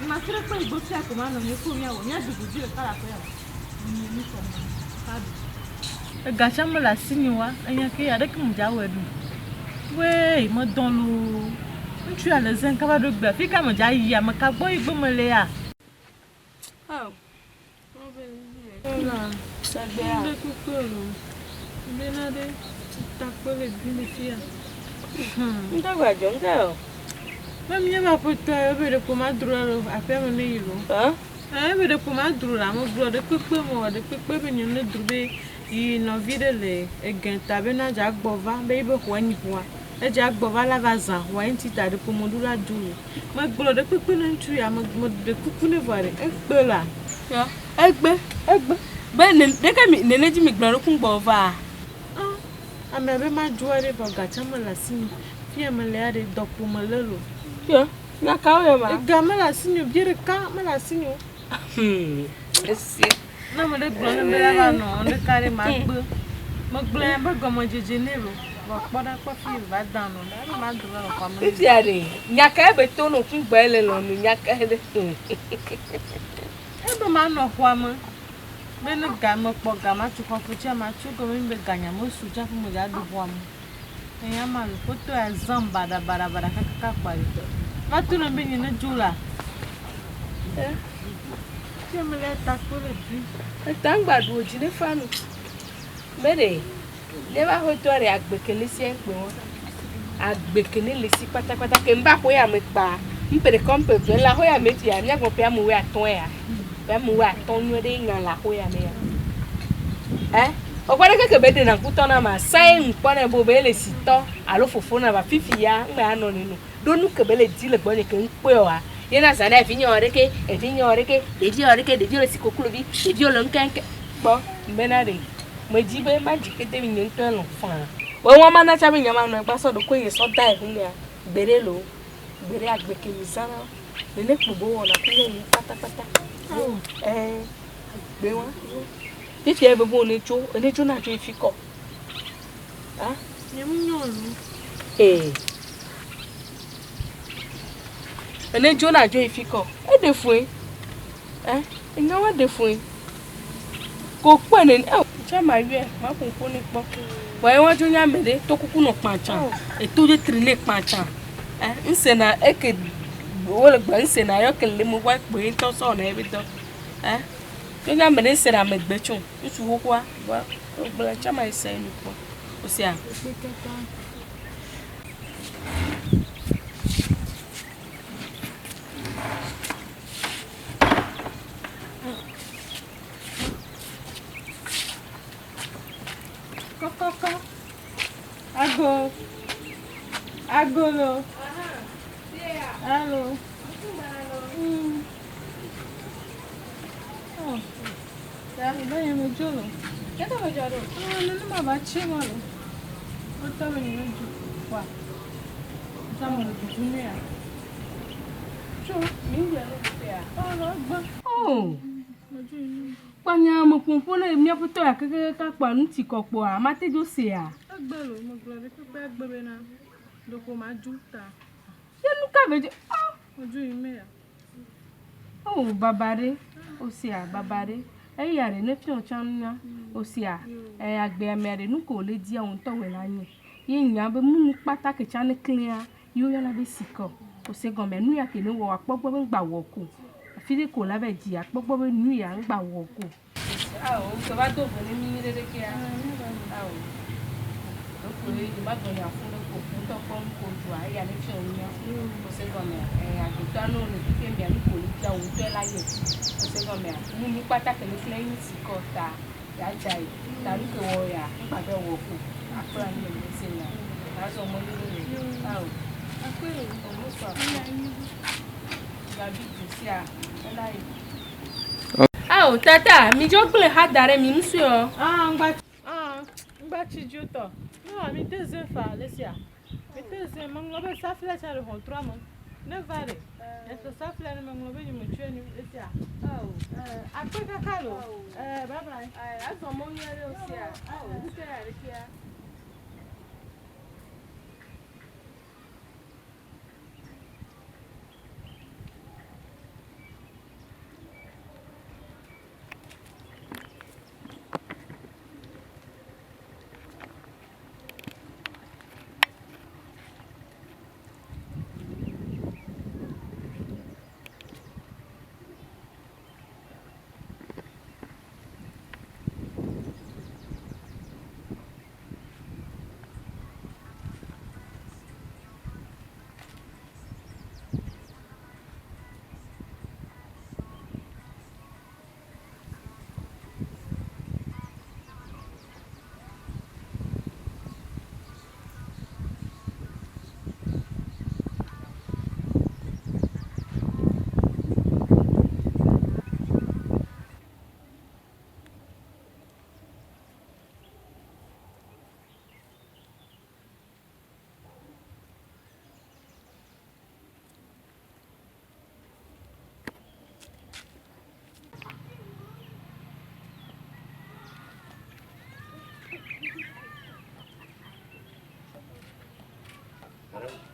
Nye ma fi ɖe kpe yi gbɔ fi ya ko ma nɔ nye ko mía wɔ. Mía ɖu godui ɖeka le aƒe ya me. Nye mi kɔ me. Fabi. Ega tsã mele asinye oa, enya ke ya ɖeke medza wɔe ɖo. Wee, medɔ loo. Ŋutsu ya le zẽ kaba ɖo gbea, fi ka medza yi ame ka gbɔ yi gbe mele ya? Ao. Ela, ŋɖe kpekpe o. Bena ɖe takpe le bi le fia. Ŋɖe gba dzɔ ŋɖe o. Be míaƒe aƒetɔ ebe ɖeko madro le aƒea me ne yi lo. Ebe ɖeko madro le ame gblɔ ɖe kpekpe mewɔ ɖe kpekpe be nye ne dro be yi nɔvi ɖe le ege ta be na dza gbɔ va be yibe xɔa nyi xɔa. Edza gbɔ va la va zã xɔa ŋuti ta ɖeko meɖo la dzo lo. Megblɔ ɖe kpekpe ne ŋutsu ya me ɖe kuku ne vɔa ɖe ekpe la. Yɔ egbe egbe. Be ne ɖeke mi nene dzi mi gblɔ ɖe kun gbɔ va. Ah ame be ma dzoa ɖe vɔ gatsa mele asi mi. Fia mele ya ɖe dɔkpo mele lo. Yɔ nya kawo yɔ ma? Ega mele asi mi o bie ɖeka mele asi mi o. Esi. Ne ame ɖe gblɔ ne be la va nɔ ɖeka ɖe ma gbe. Megblɔ be gɔmedzedze nɛ lo. Vɔ kpɔ ɖa kpɔ fi va da nɔ ɖa be ma do le xɔa me. Fifia ɖe nya kae be to nɔ kun gbɔ le lɔ nu nya kae ɖe. Ebe ma nɔ xɔa me. Be ne ga me kpɔ ga ma tu xɔ fotsia ma tu gɔme be ganya me su tsaƒu me dza ɖu xɔa me. Eya ma lo foto ya zam baɖa baɖa baɖa kakaka kpa ɖe. Va tu ne be nye ne dzo la. Fia me le ta kpo le dui. Eta ŋgba ɖu dzi ne fa nu. Be ɖe ne va xɔtɔ ɖe agbe ke le sie kpo. Agbe ke ne le si kpatakpata ke ŋba xɔ ya me kpa. Ŋpe ɖe kɔmpe ve la xɔ ya me fia mía gbɔ ƒe amewo atɔ̃ ya. Ƒe amewo atɔ̃ nyuie ɖe nya la xɔ ya me ya. Ɔgbɔ ɖe keke be ɖena ŋkutɔ na ma sae ŋkpɔ ne bo be le si tɔ alo fofo na ba fifi ya ŋgba ya nɔ nenu. Ɖo nu ke be le di le gbɔnye ke ŋkpɔe oa. Ye na zã ne evi nye wɔ ɖeke, evi nye wɔ ɖeke, ɖevi wɔ ɖeke, ɖevi le si koklovi, ɖevi le ŋkeŋke. Kpɔ bena ɖe medzi be madzi kete mi nye ŋutɔ lɔ̃ faa. Wo wɔn ma na tsa be nye ma nɔ egba sɔ ɖo koe nye sɔ da ehu mea. Gbe ɖe lo, gbe ɖe agbe ke mi zã na. Nene kpo bo wɔna ku nyɔnu kpatakpata. Gbe wa. Fifia ebe bo ne tso, ne tso na tso efi kɔ. Ah? Nye mu nyɔnu. Ene dzo na dzo efi kɔ. Eɖe fue. Enya wa ɖe fue. Ko kpɔe ne tsa ma yɔe, ma ƒo ƒo ne kpɔ. Vɔ ye wa dzo nya me ɖe to kuku nɔ kpatsa. Eto dze tri ne kpatsa. Ŋse na eke wole gbe ŋse na yɔ ke le mo wa kpoe ŋutɔ sɔ na ebe dɔ. Dzo nya me ɖe ŋse na megbe tso. Ŋutsu xoxoa vɔ wogblɔ tsa ma ese nu kpɔ. Osia. Kɔkɔkɔ. Ago. Agolo. Allo. Oh. Ya, be nye me dzo lo. Ke me dzo ɖo. Ah, nene ma va tsi ma lo. Wotɔ be nye me dzo. Wa. Sama le dudu ne ya. Tso, mi ŋgblẽ ne ya. Oh, no, gbe. Oh. Kpanya me ƒoƒo ne míaƒe tɔ ya kekeke kpɔ nu ti kɔkpɔa mate dzo sea. Egbe lo, megblɔ ɖe kpekpe egbe bena ɖeko ma dzo ta. Ye nu ka be dzo? Ah. Medzo yi me ya. Oh, baba ɖe. Osia baba ɖe. Eya ɖe ne fiɔ tsã nunya. Osia agbea mea ɖe nu ko le dia ŋutɔ wɔ la nye. Ye nya be munu kpata ke tsã ne klẽa ye woyɔna be sikɔ. Ose gɔme nu ya ke ne wɔ akpɔ gbɔ be ŋgba wɔ ko. Afi ɖe ko la be dzi akpɔ gbɔ be nu ya ŋgba wɔ ko. Awo, ke va do vo ne mi ɖe ɖeke ya. Awo. Ɖeko ye ma gblɔ nya fũ ɖe ko ŋutɔ kpɔ nu ko dzoa eya ne fiɔ nunya. Ose gɔmea, agbetɔa ne wole keke mia nu ko le dia ŋutɔ la nye. Ose gɔmea, munu kpata ke ne klẽ nyi sikɔ ta ya dza yi. Ta nu ke wɔ ya ŋgba be wɔ ko. Akpla nu le se nya. Azɔ mɔ nu le. Awo. Akpe o. Omo sɔ. Gabi du sia. Ela yi. Ao tata, mi dzo gblẽ xa da ɖe mi ŋusue ɔ. Ah, ŋgba ah, ŋgba tsi dzo tɔ. Ne mi te ze fa le sia. Mi te ze meŋlɔ be saflɛ tsa le ʋɔtrua me. Ne va ɖe, ese saflɛ ne meŋlɔ be nye me tsɔe nu le sia. Ao. Eh, akpe kaka lo. Eh, bye bye. Eh, azɔ mɔ nyuie ɖe o sia. Ao, ŋkɛ ya ɖe kia.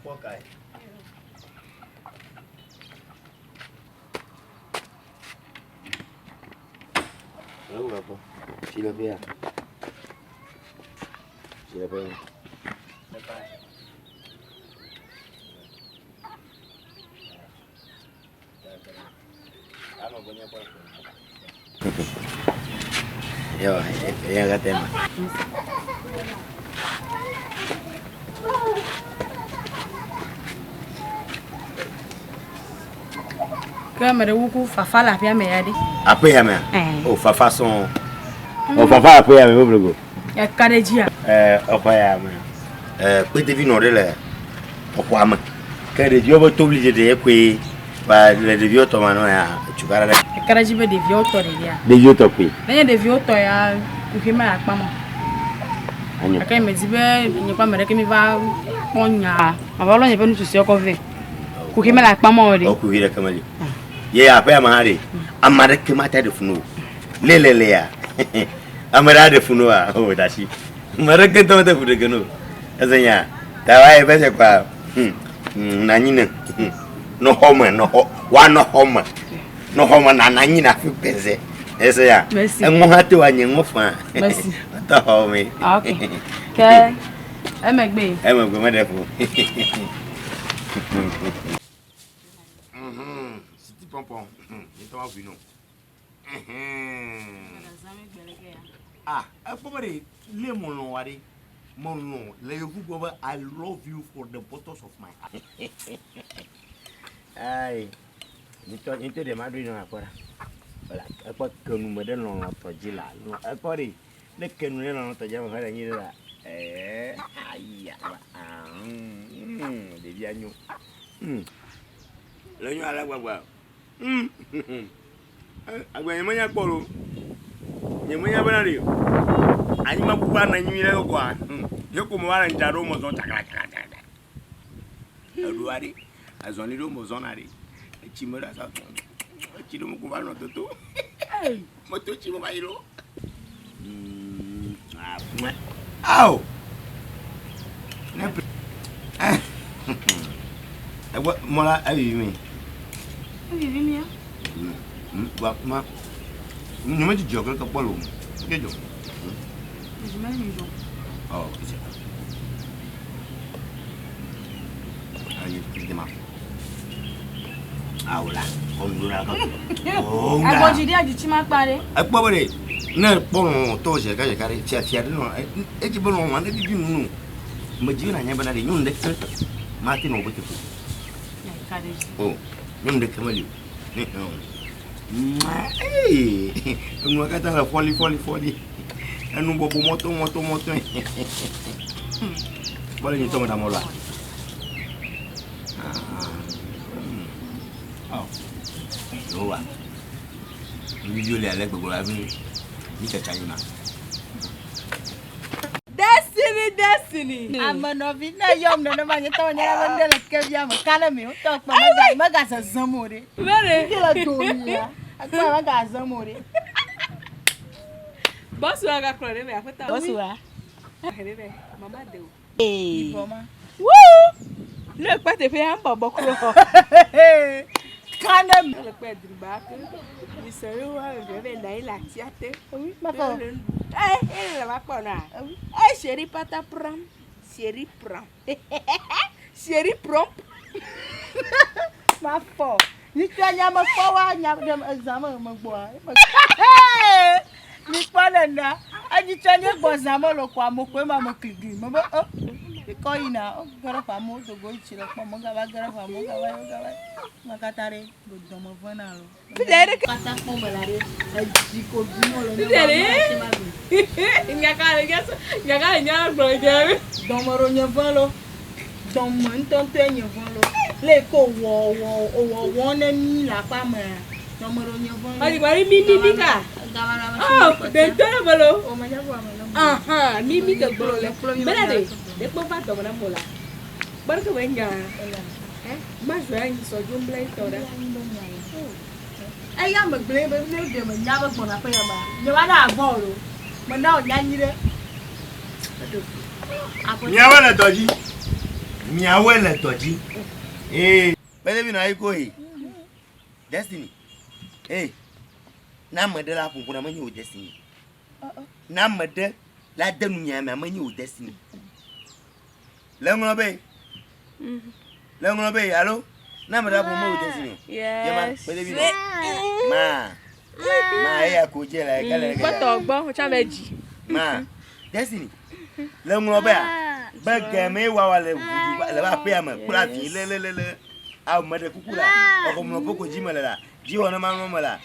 Kpɔ kae. Ewu akpɔ. Tsi le ƒea. Tsi le ƒea. Yo, eya katã ma. Ke ame ɖe wuku fafa le aƒea me ya ɖe. Aƒe ya mea? Eh. O fafa sɔŋ. O fafa aƒe ya me boblo go. Eka ɖe dzia? Eh, exɔ ya me. Eh, kpedevi nɔ ɖe le exɔa me. Ke ɖeviwo be toɣli ɖeɖe ye koe va le ɖeviwo tɔ ma nɔ ya tukaɖa ɖe. Eka ɖe dzi be ɖeviwo tɔ ɖevia. Ɖeviwo tɔ koe. Nenye ɖeviwo tɔ ya kuxi mele akpa ma. Anyo. Gake medi be nye kple ame ɖeke mi va kpɔ nya. Mava lɔ nye ƒe nu susɔewo kɔ vɛ. Kuxi mele akpa ma o ɖe. O kuxi ɖeke meli. Ye aƒea me hã ɖe, ame aɖeke mate ɖe fu na o. Lelele ya, ame ɖe aɖe fu na oa? O ɖasi. Ame aɖeke ŋutɔ mete fu ɖe ge na o. Eze nya, ta wa ye ƒe se kɔa, nɔ anyi ne, nɔ xɔ me, nɔ xɔ, woanɔ xɔ me, nɔ xɔ me nanɔ anyi na fi pɛsɛ. Eze ya, Merci. eŋɔ hã te wa nye ŋɔ faa. Merci. Tɔ xɔ me. Ah, ok. Ke emegbe. Emegbe meɖe fu. Siti pɔmpɔn, ŋutɔ ma ʋui no. Ah, ekpɔ be ɖe lé melɔ̃ wa ɖe. Melɔ̃ le yevu gbɔ be I love you for the bottoms of my heart. Ayi, ŋutɔ ŋutɔ ɖe ma ɖoe nɔ akpɔ ɖa. Wala, ekpɔ ke nu me ɖe lɔlɔ̃tɔ dzi la. Ekpɔ ɖe, ne ke nu ɖe lɔlɔ̃tɔ dzi ame ƒe ɖe nyi ɖe la. Ɛɛ, aya, ɖevia nyo. Le nyo ale gbegbe. Agbe nye menya kpɔ lo. Nye menya bena ɖe. Anyigba kuku anɔ nyui ɖe kɔa. Ye ko me va le ŋdza ɖo me zɔn tsakala tsakala tsakala. Eɖoa ɖe. Azɔli ɖo me zɔna ɖe. Etsi me ɖe asa. Etsi ɖo me ko va nɔ toto. Moto tsi me va yi ɖo. Ao. Ne Egbɔ mɔla evivi mi. Evivi mia. Wa ma. Nye me dzidzɔ keke kpɔ lo. Dzidzɔ. Dzidzɔ me dzidzɔ. Oh, dzidzɔ. Ayi dzidzɔ ma. Awo la, kɔnu la kɔ. Oh, nga. Agbɔdzi ɖe adzitsi ma kpa ɖe. Ekpɔ be ɖe ne kpɔ lɔlɔ̃tɔ zi ɖeka ɖeka ɖe fiafia ɖe nɔ edzi be lɔlɔ̃ ne vivi nu. Medzi be nànya bena ɖe nyɔnu ɖeke mate nɔ wobe teƒe o. O, nyɔnu ɖeke meli o. Ee, enua katã le fɔli fɔli fɔli. Enu bɔbɔ mɔtɔ mɔtɔ mɔtɔ. Kpɔ le nyitɔ me ɖe mɔlua. Yehowa. Nuviviwo le ale gbegbe hafi mítsatsa yina. Destiny, destiny. Ame nɔvi ne yɔm nenema nye tɔ nye be ne le kevia me ka ne mi wotɔ kpɔ mega mega zezem o ɖe. Mele. Ke le do mia. Akpɔ mega zezem o ɖe. Bɔsu aga kplɔ ɖe me aƒetɔ. Bɔsu wa. Ɖe me mama de o. Ee. Woo! Ne kpe teƒe ya bɔbɔ kuro. Ka ne mi. Le kpe driba ke. Mi se yo wa le be na yi la tia te. Oui, ma fɔ. Eh, eh le va kpɔ na. Eh, chéri pata pram. Chéri pram. Chéri prom. Ma fɔ. Mi tɔ nya me kpɔ wa nya ɖe ezã me me gbɔa. Mi kpɔ ne na. Edzi tsɔ nye gbɔ zã me le kɔ ame koe ma me kligli. Me be e. Mi kɔ yina. O ge ɖe xɔa me wo dogo yi tsi le kpɔ me gava ge ɖe xɔa me wo gava yi wo gava yi. Ma katã ɖe be dɔme ve na lo. Fidze ɖe ke. Katã kpɔ me la ɖe. Edzi ko ɖum wole ne Fidze ɖe. ma ma ma gbe. Nyaka le nya nyaka le nya gblɔ dze. Dɔme ɖo nye ve lo. Dɔme ŋutɔŋutɔe nye ve lo. Le ko wɔ wɔ wɔ wɔ ne mi le aƒea mea. Dɔme ɖo nye ve lo. Ɔdi gba mi mi mi ka. Oh, dentɔ le ve lo. O me nya vɔ ame ne. Ahan, mi mi ke gblɔ le. Bena ɖe, ɖe kpɔ va dɔme na mo la. Kpɔ ɖe ke me nya. Eh, ma zɔ anyi sɔ dzo mle tɔ ɖa. Eya me gblẽ be ne ɖe me nya be gbɔna ƒe ya ma. Nye va na agbɔ o. Me na o nya nyi ɖe. Miawoe le dɔ dzi. Miawoe le dɔ dzi. Ee. Bele mi nɔ anyi ko he. Destiny. Ee. Ne ame ɖe la ƒo ƒo na menye wò destiny. Ne ame ɖe la de nu nya mea menye wò destiny. Le ŋlɔ be. Le ŋlɔ be alo ne ame ɖe la ƒo menye wò destiny o. Yes. Bele mi nɔ. Ma. Ma eya ko dze le kele. Kpɔtɔ gbɔ, wotsa be dzi. Ma. Destiny. Le ŋlɔ bea. Be gɛmɛ wawa le ʋu le va aƒea me kple avi lelelele. Awo me ɖe kuku la. Exɔ mlɔ ƒe ko dzi me le la. Dzi wɔ ne ma mlɔ me la.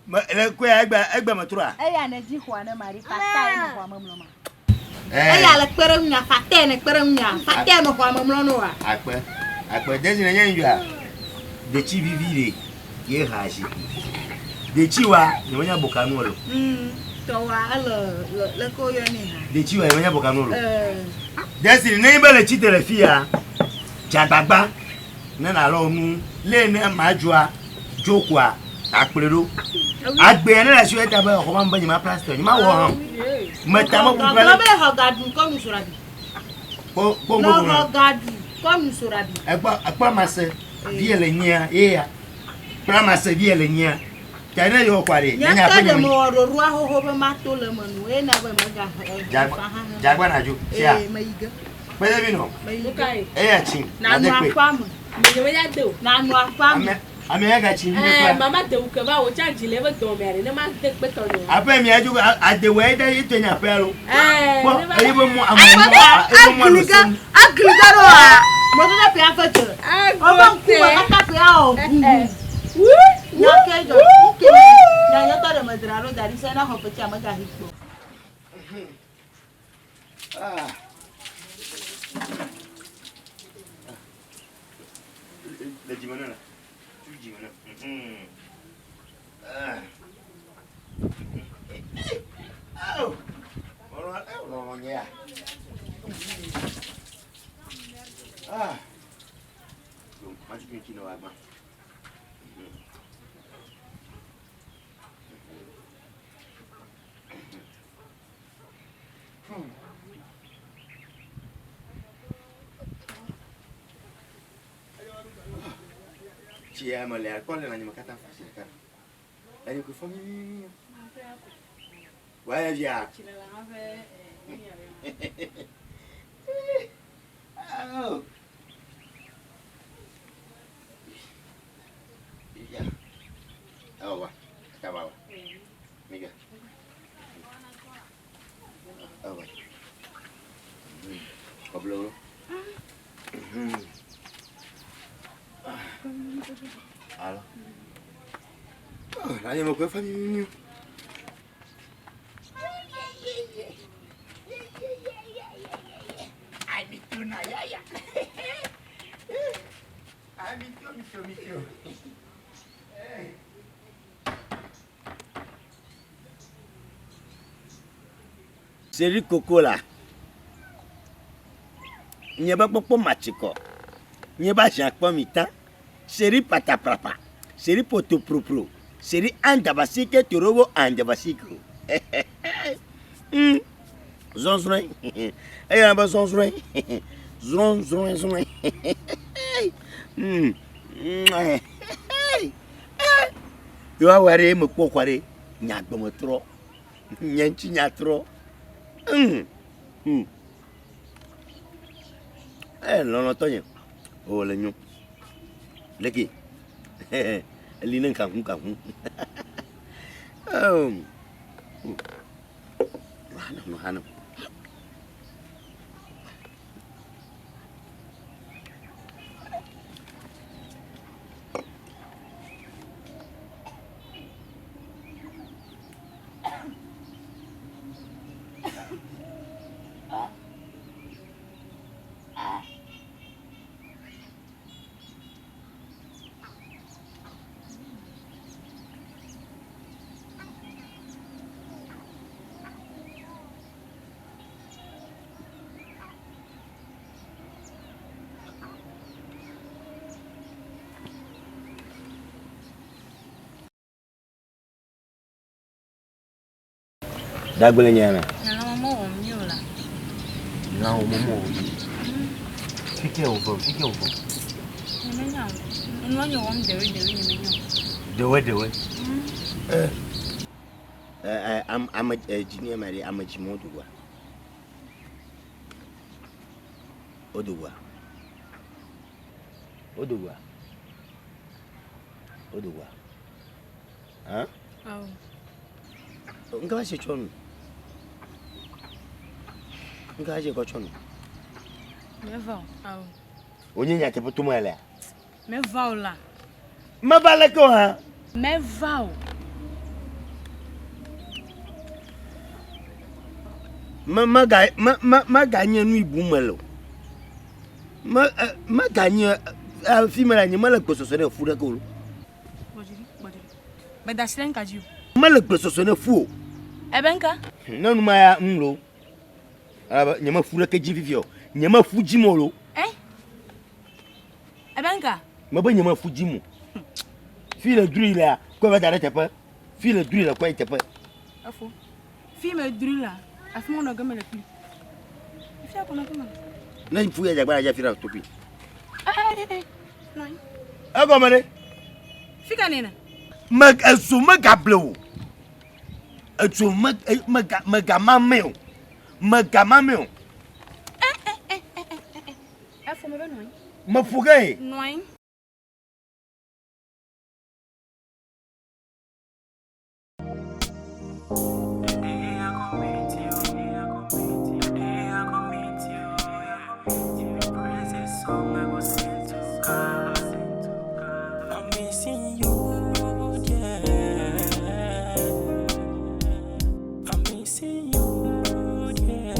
Me le koe egbe egbe me trɔa. Eya ne dzi xɔa ne mari fata ye me xɔa me mlɔ ma. Eh. Eya le kpe ɖe ŋunya fata ne kpe ɖe ŋunya fata me xɔa me mlɔ no wa. Akpe akpe Destiny nye ŋdzɔa. Detsi vivi ɖe ye ha zi. Detsi wa nye menya bokanu o lo. Tɔwa ele le le ko yɔ ne ha. Detsi wa nye menya bokanu o lo. Eh. Destiny ne be le tsi te le fia. Dzagbagba ne nalɔ nu lé ne madzɔa dzokoa akplɔe ɖo. Agbea ne le asi eta be xɔ ma me be nye ma plaster nye ma wɔ hã. Meta me kuku Gblɔ be xɔ gaɖu kɔ nu sora bi. Kpɔ kpɔ Nɔ ŋgɔ xɔ gaɖu kɔ nu sora bi. Ekpɔ ekpɔ mase vie le nyia ye ya. Kpla mase vie le nyia. Ta ne yɔ kɔa ɖe. Nye Nye ke aƒe ɖe nye me wɔ ɖoɖoa xoxo be mato le eme nu eye na be mega Dzagba dzagba na dzo. Sia. Ee meyi ge. Kpede vi nɔ. Meyi ge. Eya tsi. Na nu aƒea me. Nye me nya de o. Na nu aƒea me. Ame ame ya ga tsi vi Eh, ɖe mama de wu ke va wo tsa dzi le ebe dɔme aɖe ne ma de kpe tɔ ne. Aƒe mi adzo adewe ye ye tɔ nye aƒea lo. Eh, Kpɔ ne va eye be mɔ ame mɔ eye mɔ Agli ge agli ge ɖo wa. Mɔtɔtɔ ƒea ƒe dze. Woƒe ŋkume katã ƒea wɔ ʋuʋu. Nya ke dzɔ. Ŋke nya nyɔtɔ ɖe me dzra ɖo da ɖi se na xɔ ƒe tsia megahi kpɔ. Ah. Le dzime ne la. Tu dzime ne. Ah. Au. Lɔlɔ lɔlɔ nye ya. Ah. Ma tu tsi ne wa gbã. Tsia me le akpɔ le lãnyeme katã fɔ si ɖeka. Enyi ko fɔ mi. Waya via. Oh. Ya. Awa. Tabawa. Miga. Awa. Kɔblo. Alo. Oh, lãnyeme ko fɔ mi. Seri koko la. Nye be kpɔkpɔ matsikɔ. Nye be aziã kpɔ mi ta. Seri pataprapa. Seri potopropro. Seri andabasike torobo andabasiko. Mm. Zɔzrɔe. Eyɔna be zɔzrɔe. Zrɔzrɔe zrɔe. Mm. Yewoawɔe ɖe mekpɔ kɔ ɖe nye agbe trɔ. Nye ŋutinya trɔ. Mm. Mm. Eh, lɔlɔ̃tɔ nye. O le nyo. Leke. Eli ne kahu kahu. Um. Hana no hana. Dagbe le nyea me. Lãwo mewɔm mi o la. Lãwo mewɔm mi. Fike wòvɔ, fike wòvɔ. Nyemenya o. Nua nye wɔm ɖewoe ɖewoe nyemenya o. Ɖewoe ɖewoe. Eh. Eh, eh, ame dzi nye ma ɖe ame dzi mɔ dogoa. Wodogoa. Wodogoa. Wodogoa. Hã? Awo. Ŋka va se tsɔ nu. Ŋka va se kɔ tsɔ nu. Meva o. Awo. Wonye nyateƒe to me lea? Meva o la. Meva leke o hã? Meva o. Me mega me me meganye nu yi bum mele o. Me meganye fi me la nye mele gbesɔsɔ ɖe fu ɖeke o. Meda asi ɖe ŋka dzi o. Mele gbesɔsɔ ne fu o. Ebe ŋka? Ne nu ma ya ŋu lo. Elabe nye mefu ɖeke dzi fifia o. Nye mefu dzim o lo. Eh? Ebe ŋka? Mebe nye mefu dzim o. Fi le drui lea, kɔe va da ɖe teƒe. Fi le drui le kɔe teƒe. Efo. Fi me drui la, afi ma nɔ ge mele kpli. Fia ko nɔ ge mele. Ne fu ya dzagbala dza fi ɖe tokui. Eh eh eh. Nɔ anyi. Egɔme ɖe? Fi ka nena? Me ezo megable o. Edzo me mega megamame o. Megamame o. Eh eh eh eh eh eh. Efo me be nɔ anyi. Meƒo ge ye. Nɔ anyi. The day I go meet you, the day I go meet you, yeah. The praises song I go sing to God. I'm missing you, yeah. I'm missing you, yeah.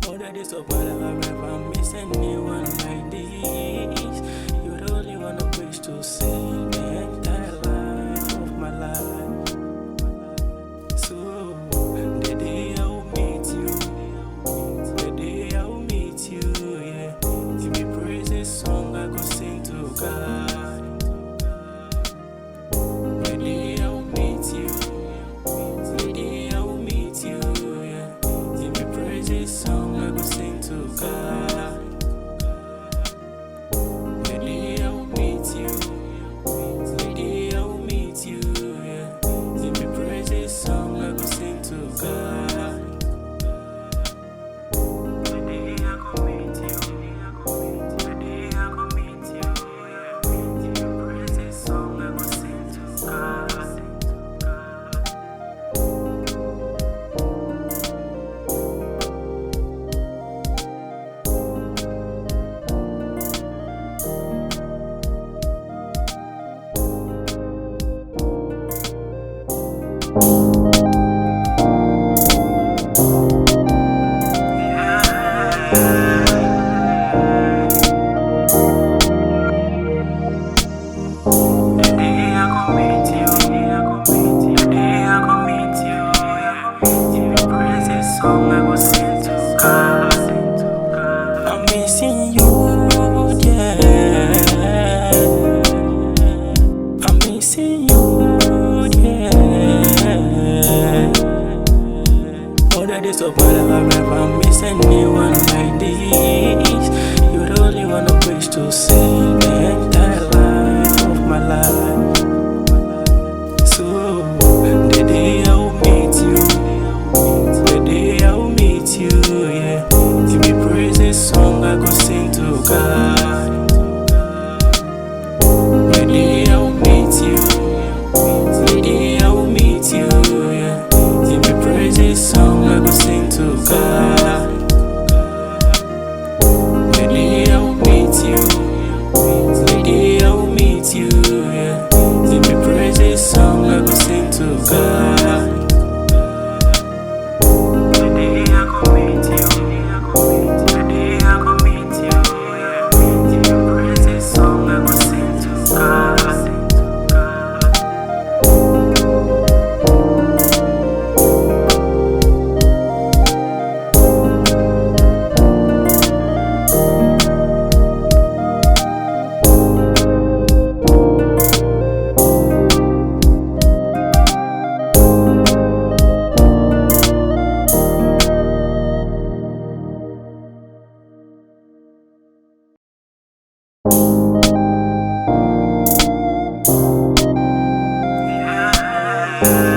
All the days of my life, I've never missed anyone like this. You're the only one I wish to see the entire life of my life. of my life, I've never missed anyone like this. You're the only one I wish to see the entire life of my life. So the day I will meet you, the day I will meet you, yeah. If you praise this song, I go sing to God. The day I will meet you, the day I will meet you, yeah. If you praise this song, I go sing to God. The day I will meet you, the day I will meet you, yeah. If you praise this song, I go sing to God. The day I go meet you, the day I go meet you, yeah. If you praise this song, I go sing to God. Yeah.